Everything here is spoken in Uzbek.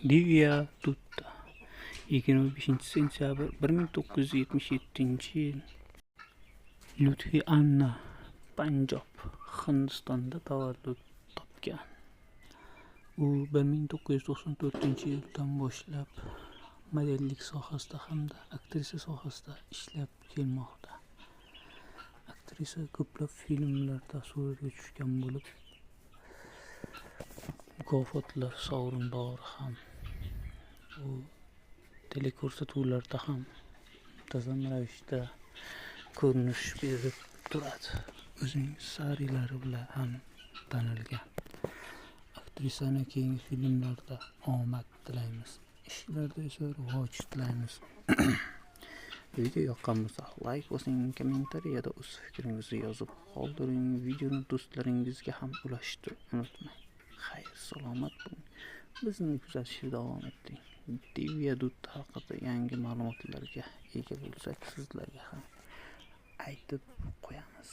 Divya Dutta 25 sentyabr 1977-yil Ludhiana, Panjob, Hindistonda tavallud topgan. U 1994-yildan boshlab modellik sohasida hamda aktrisa sohasida ishlab kelmoqda. Aktrisa ko'plab filmlarda suratga tushgan bo'lib, mukofotlar sovrindori ham. U teleko'rsatuvlarda ham muntazam ravishda ko'rinish berib turadi. O'zining sarilari bilan ham tanilgan. Aktrisani keyingi filmlarda omad tilaymiz. Ishlarda esa rivoj tilaymiz. Video yoqqan bo'lsa like bosing, kommentariyada o'z fikringizni yozib qoldiring. Videoni do'stlaringizga ham ulashishni unutmang. Xayr, salomat bo'ling. Bizni kuzatishda davom eting. Divya Dutta haqida yangi ma'lumotlarga ega bo'lsak, sizlarga ham aytib qo'yamiz.